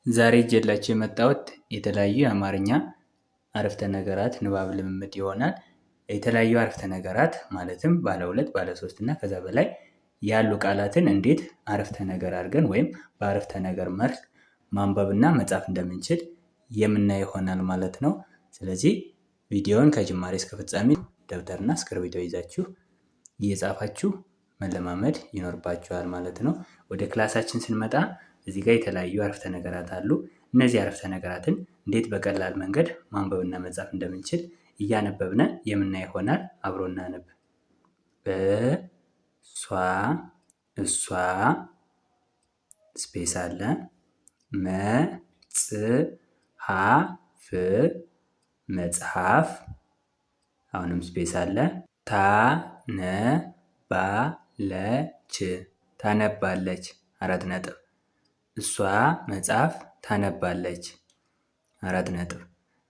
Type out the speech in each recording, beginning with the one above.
ዛሬ ይዤላችሁ የመጣሁት የተለያዩ የአማርኛ አረፍተ ነገራት ንባብ ልምምድ ይሆናል። የተለያዩ አረፍተ ነገራት ማለትም ባለ ሁለት፣ ባለ ሶስት እና ከዛ በላይ ያሉ ቃላትን እንዴት አረፍተ ነገር አድርገን ወይም በአረፍተ ነገር መልክ ማንበብና መጻፍ እንደምንችል የምናይ ይሆናል ማለት ነው። ስለዚህ ቪዲዮውን ከጅማሬ እስከ ፍጻሜ ደብተርና እስክርቢቶ ይዛችሁ እየጻፋችሁ መለማመድ ይኖርባችኋል ማለት ነው። ወደ ክላሳችን ስንመጣ እዚህ ጋር የተለያዩ አረፍተ ነገራት አሉ። እነዚህ አረፍተ ነገራትን እንዴት በቀላል መንገድ ማንበብና መጻፍ እንደምንችል እያነበብን የምናይ ይሆናል። አብሮ እናነብ። እሷ እሷ space አለ መጽሐፍ መጽሐፍ አሁንም space አለ ታነባለች ታነባለች አራት ነጥብ። እሷ መጽሐፍ ታነባለች አራት ነጥብ።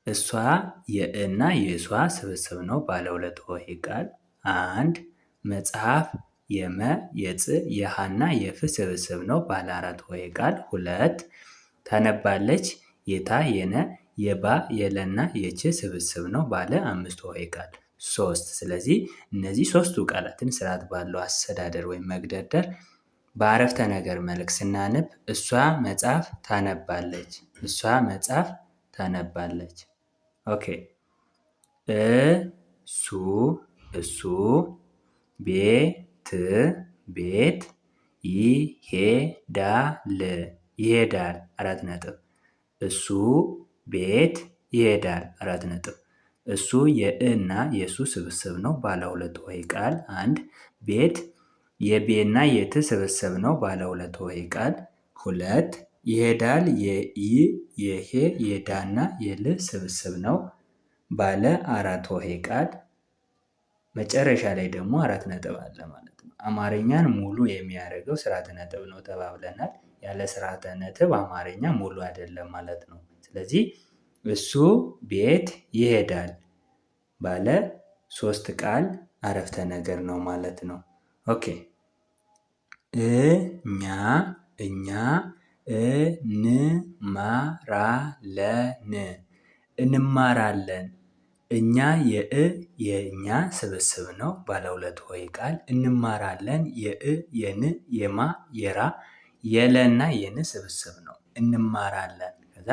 እሷ የእና የሷ ስብስብ ነው። ባለ ሁለት ሆሄ ቃል አንድ። መጽሐፍ የመ የጽ የሃና የፍ ስብስብ ነው። ባለ አራት ሆሄ ቃል ሁለት። ታነባለች የታ የነ የባ የለና የች ስብስብ ነው። ባለ አምስት ሆሄ ቃል ሶስት። ስለዚህ እነዚህ ሶስቱ ቃላትን ስርዓት ባለው አሰዳደር ወይም መግደርደር በአረፍተ ነገር መልክ ስናነብ እሷ መጽሐፍ ታነባለች፣ እሷ መጽሐፍ ታነባለች። Okay። እሱ እሱ ቤት ቤት ይሄዳል ይሄዳል አራት ነጥብ። እሱ ቤት ይሄዳል አራት ነጥብ። እሱ የእና የሱ ስብስብ ነው። ባለ ሁለት ሆሄ ቃል አንድ። ቤት የቤና የት ስብስብ ነው። ባለ ሁለት ሆሄ ቃል ሁለት። ይሄዳል የኢ የሄ የዳና የል ስብስብ ነው። ባለ አራት ሆሄ ቃል መጨረሻ ላይ ደግሞ አራት ነጥብ አለ ማለት ነው። አማርኛን ሙሉ የሚያደርገው ስርዓተ ነጥብ ነው ተባብለናል። ያለ ስርዓተ ነጥብ አማርኛ ሙሉ አይደለም ማለት ነው። ስለዚህ እሱ ቤት ይሄዳል ባለ ሶስት ቃል አረፍተ ነገር ነው ማለት ነው። Okay። እኛ እኛ እንማራለን እንማራለን እኛ የእ የእኛ ስብስብ ነው። ባለ ሁለት ሆሄ ቃል እንማራለን የእ የን የማ የራ የለና የን ስብስብ ነው። እንማራለን ከዛ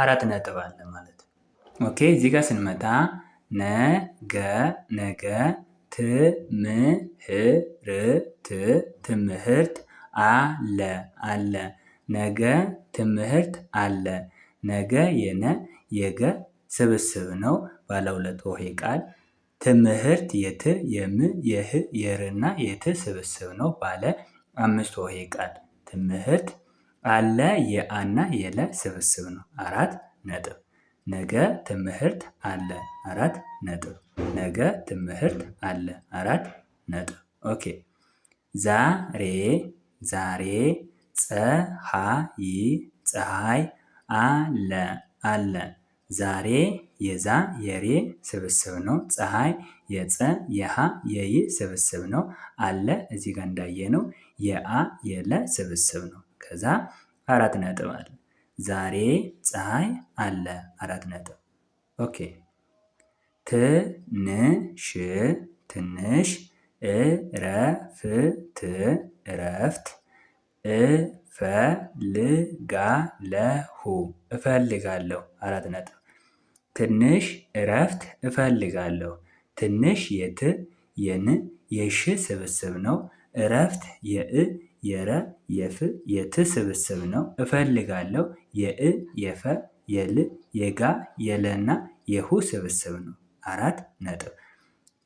አራት ነጥብ አለ ማለት ነው። Okay እዚህ ጋር ስንመጣ ነገ ነገ ትምህርት ትምህርት አለ አለ ነገ ትምህርት አለ። ነገ የነ የገ ስብስብ ነው። ባለ ሁለት ሆሄ ቃል ትምህርት የት የም የህ የርና የት ስብስብ ነው። ባለ አምስት ሆሄ ቃል ትምህርት አለ የአና የለ ስብስብ ነው። አራት ነጥብ። ነገ ትምህርት አለ አራት ነጥብ። ነገ ትምህርት አለ አራት ነጥብ። Okay። ዛሬ ዛሬ ፀሐይ ፀሐይ አለ አለ ዛሬ የዛ የሬ ስብስብ ነው። ፀሐይ የፀ የሃ የይ ስብስብ ነው። አለ እዚህ ጋር እንዳየነው የአ የለ ስብስብ ነው። ከዛ አራት ነጥብ አለ። ዛሬ ፀሐይ አለ አራት ነጥብ። Okay። ትንሽ ትንሽ እረፍት እረፍት እፈልጋለሁ እፈልጋለሁ አራት ነጥብ። ትንሽ እረፍት እፈልጋለሁ። ትንሽ የት የን የሽ ስብስብ ነው። እረፍት የእ የረ የፍ የት ስብስብ ነው። እፈልጋለሁ የእ የፈ የል የጋ የለና የሁ ስብስብ ነው። አራት ነጥብ።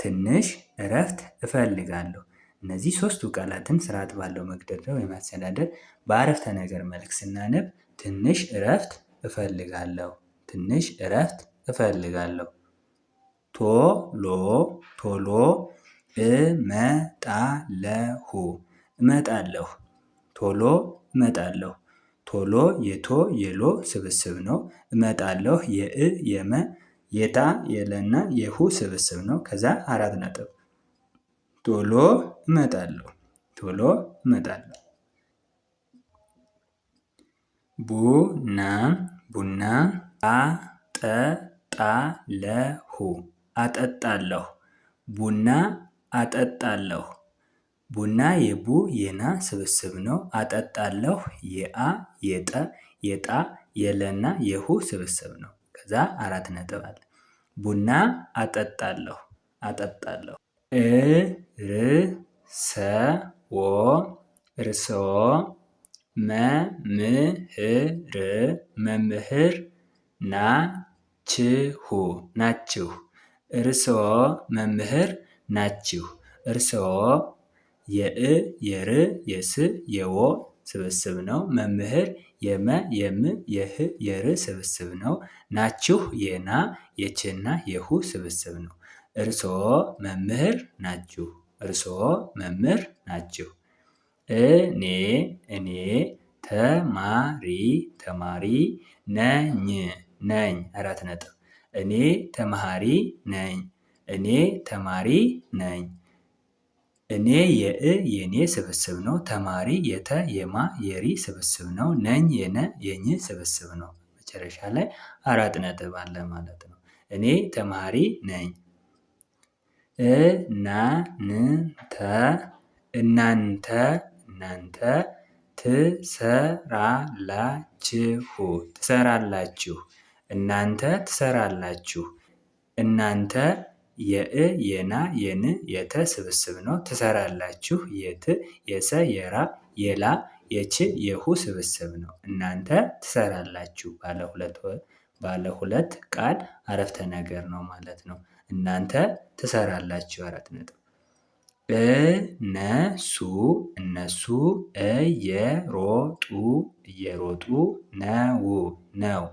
ትንሽ እረፍት እፈልጋለሁ። እነዚህ ሶስቱ ቃላትን ስርዓት ባለው መግደርደር ወይም አስተዳደር በአረፍተ ነገር መልክ ስናነብ ትንሽ እረፍት እፈልጋለሁ፣ ትንሽ እረፍት እፈልጋለሁ። ቶሎ ቶሎ እመጣለሁ እመጣለሁ ቶሎ እመጣለሁ። ቶሎ የቶ የሎ ስብስብ ነው። እመጣለሁ የእ የመ የታ የለና የሁ ስብስብ ነው። ከዛ አራት ነጥብ። ቶሎ እመጣለሁ ቶሎ እመጣለሁ። ቡና ቡና አጠጣለሁ አጠጣለሁ ቡና አጠጣለሁ። ቡና የቡ የና ስብስብ ነው። አጠጣለሁ የአ የጠ የጣ የለና የሁ ስብስብ ነው። ከዛ አራት ነጥብ አለ። ቡና አጠጣለሁ አጠጣለሁ። እ ር ሰ ወ እርስዎ መምህር መምህር ናችሁ ናችሁ እርስዎ መምህር ናችሁ። እርስዎ የእ የር የስ የወ ስብስብ ነው። መምህር የመ የም የህ የር ስብስብ ነው። ናችሁ የና የችና የሁ ስብስብ ነው። እርስዎ መምህር ናችሁ። እርስዎ መምህር ናችሁ። እኔ እኔ ተማሪ ተማሪ ነኝ ነኝ አራት ነጥብ እኔ ተማሪ ነኝ። እኔ ተማሪ ነኝ። እኔ የእ የኔ ስብስብ ነው። ተማሪ የተ የማ የሪ ስብስብ ነው። ነኝ የነ የኝ ስብስብ ነው። መጨረሻ ላይ አራት ነጥብ አለ ማለት ነው። እኔ ተማሪ ነኝ። እናንተ እናንተ እናንተ ትሰራላችሁ ትሰራላችሁ እናንተ ትሰራላችሁ። እናንተ የእ የና የን የተ ስብስብ ነው። ትሰራላችሁ የት የሰ የራ የላ የች የሁ ስብስብ ነው። እናንተ ትሰራላችሁ ባለ ሁለት ቃል አረፍተ ነገር ነው ማለት ነው። እናንተ ትሰራላችሁ አራት ነጥብ። እነሱ እነሱ እየሮጡ እየሮጡ ነው ነው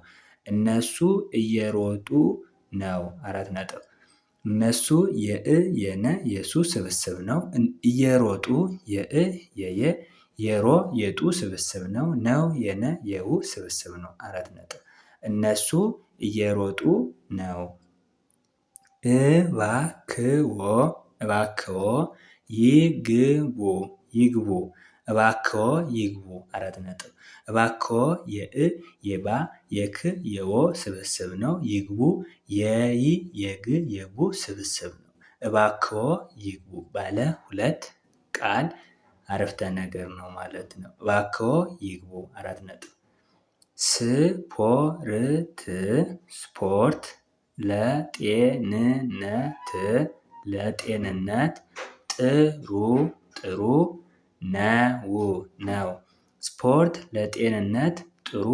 እነሱ እየሮጡ ነው። አራት ነጥብ። እነሱ የእ የነ የሱ ስብስብ ነው። እየሮጡ የእ የየ የሮ የጡ ስብስብ ነው። ነው የነ የው ስብስብ ነው። አራት ነጥብ። እነሱ እየሮጡ ነው። እባክዎ እባክዎ ይግቡ ይግቡ እባክዎ ይግቡ አራት ነጥብ። እባክዎ የእ የባ የክ የወ ስብስብ ነው። ይግቡ የይ የግ የጉ ስብስብ ነው። እባክዎ ይግቡ ባለ ሁለት ቃል አረፍተ ነገር ነው ማለት ነው። እባክዎ ይግቡ አራት ነጥብ። ስፖርት ስፖርት ለጤንነት ለጤንነት ጥሩ ጥሩ ነው ነው። ስፖርት ለጤንነት ጥሩ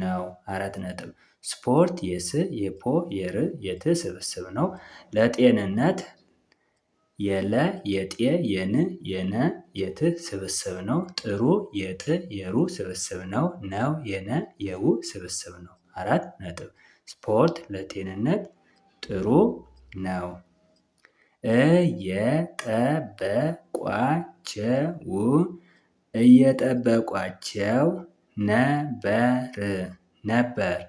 ነው። አራት ነጥብ። ስፖርት የስ የፖ የር የት ስብስብ ነው። ለጤንነት የለ የጤ የን የነ የት ስብስብ ነው። ጥሩ የጥ የሩ ስብስብ ነው። ነው የነ የው ስብስብ ነው። አራት ነጥብ። ስፖርት ለጤንነት ጥሩ ነው። እየጠበቋቸው እየጠበቋቸው ነበር ነበር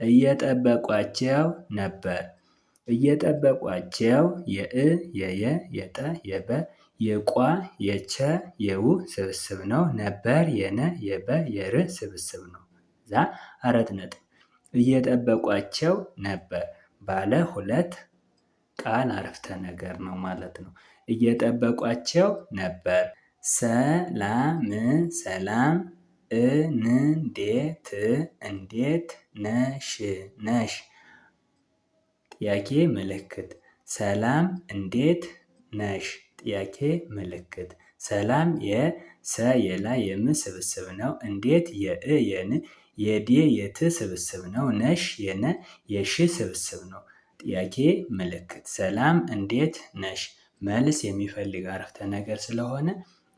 እየጠበቋቸው ነበር እየጠበቋቸው የእ የየ የጠ የበ የቋ የቸ የው ስብስብ ነው። ነበር የነ የበ የር ስብስብ ነው። እዛ አራት ነጥብ እየጠበቋቸው ነበር ባለ ሁለት ቃል አረፍተ ነገር ነው ማለት ነው። እየጠበቋቸው ነበር። ሰላም ሰላም እንዴት እንዴት ነሽ ነሽ። ጥያቄ ምልክት ሰላም እንዴት ነሽ ጥያቄ ምልክት ሰላም የሰ የላ የም ስብስብ ነው። እንዴት የእ የን የዴ የት ስብስብ ነው። ነሽ የነ የሽ ስብስብ ነው። ጥያቄ ምልክት ሰላም እንዴት ነሽ መልስ የሚፈልግ አረፍተ ነገር ስለሆነ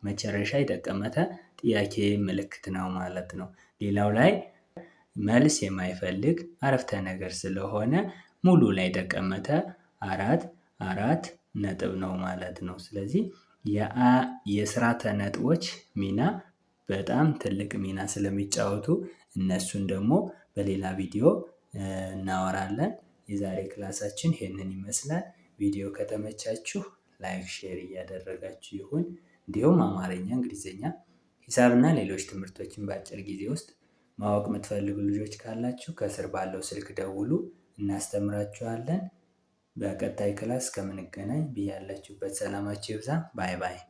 መጨረሻ የተቀመጠ ጥያቄ ምልክት ነው ማለት ነው። ሌላው ላይ መልስ የማይፈልግ አረፍተ ነገር ስለሆነ ሙሉ ላይ የተቀመጠ አራት አራት ነጥብ ነው ማለት ነው። ስለዚህ የስርዓተ ነጥቦች ሚና በጣም ትልቅ ሚና ስለሚጫወቱ እነሱን ደግሞ በሌላ ቪዲዮ እናወራለን። የዛሬ class ኣችን ይሄንን ይመስላል። ቪዲዮ ከተመቻችሁ like share እያደረጋችሁ ይሁን። እንዲሁም አማርኛ፣ እንግሊዝኛ፣ ሂሳብና ሌሎች ትምህርቶችን በአጭር ጊዜ ውስጥ ማወቅ የምትፈልጉ ልጆች ካላችሁ ከስር ባለው ስልክ ደውሉ፣ እናስተምራችኋለን። በቀጣይ class እስከምንገናኝ ብያላችሁበት ሰላማችሁ ይብዛ። Bye bye።